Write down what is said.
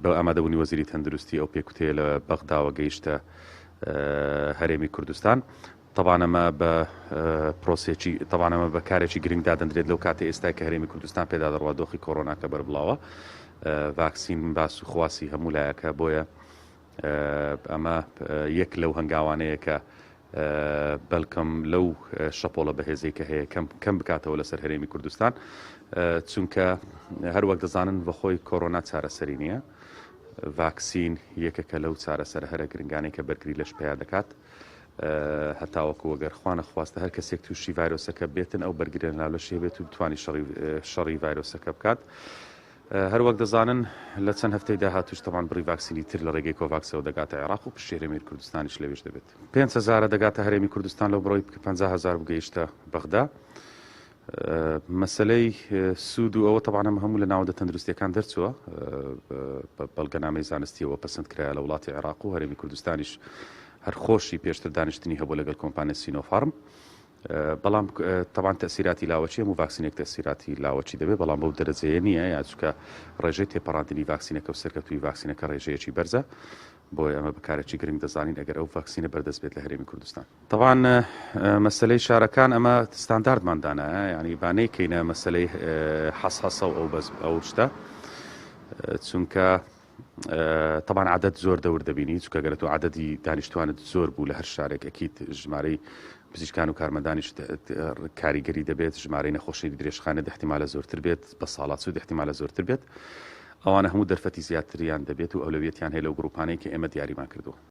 بە ئامادەبوونی وەزیری تەندروستی ئەو پێکوتەیە لە بەغداوە گەیشتە هەرێمی کوردستان. تەبان ئەمە بە پرۆسێکی تەبان ئەمە بە کارێکی گرنگ دادەندرێت لەو کاتە ئێستا کە هەرێمی کوردستان پێدا دەڕوا دۆخی کۆرۆنا کە بەربڵاوە ڤاکسین باس و خواسی هەموو لایەکە بۆیە ئەمە یەک لەو هەنگاوانەیە کە بەلکەم لەو شەپۆڵە بەهێزەی کە هەیە کەم کەم بکاتەوە لەسەر هەرێمی کوردستان چونکە هەروەک دەزانن بەخۆی کۆرۆنا چارەسەری نییە ڤاکسین یەکێکە لەو چارەسەر هەرە گرنگانەی کە بەرگری لەش پیا دەکات هەتاوەکو وەگەر خوانە خواستە هەر کەسێک تووشی ڤایرۆسەکە بێتن ئەو بەرگری لەناو لەشی هەبێت و بتوانانی شەڕی شەڕی ڤایرۆسەکە بکات هەروەک دەزانن لە چەند هەفتەی داهاتووش تەبان بڕی ڤاکسینی تر لە ڕێگەی کۆڤاکسەوە دەگاتە عێراق و پشتی هەرێمی کوردستانیش لەوێش دەبێت. پێنج هەزارە دەگاتە هەرێمی کوردستان لەو بڕەی کە 50 هەزار بگەیشتە بەغدا. مەسەلەی سوود و ئەوە تەبان ئەمە هەموو لە ناوەندە تەندروستیەکان دەرچووە بە بەڵگەنامەی زانستیەوە پەسەند کرایە لە وڵاتی عێراق و هەرێمی کوردستانیش هەر خۆشی پێشتر دانیشتنی هەبوو لەگەڵ کۆمپانیای سینۆفارم. بەڵام تەبان تەسیراتی لاوەکی هەموو ڤاکسینێک تەسیراتی لاوەکی دەبێت بەڵام بەو دەرەجەیە نییە یا چکە ڕێژەی تێپەڕاندنی ڤاکسینەکە و سەرکەوتوی ڤاکسینەکە ڕێژەیەکی بەرزە بۆیە ئەمە بەکارێکی گرنگ دەزانین ئەگەر ئەو ڤاکسینە بەردەست بێت لە هەرێمی کوردستان تەبان مەسلەی شارەکان ئەمە ستانداردمان دانایە ینی با نەیکەینە مەسلەی حەسحەسە و ئەو بەس ئەو شتە چونکە تەبان عەدەد زۆر دەور دەبینی چونکە گەر تۆ عەدەدی دانیشتوانت زۆر بوو لە هەر شارێک ئەکید ژمارەی پزیشکان و کارمەندانیش کاریگەری دەبێت ژمارەی نەخۆشی درێژخانە احتیمالە زۆرتر بێت بە ساڵاچوو احتیمالە زۆرتر بێت ئەوانە هەموو دەرفەتی زیاتریان دەبێت و ئەولەویەتیان هەیە لەو گروپانەی کە ئێمە دیاریمان کردووە.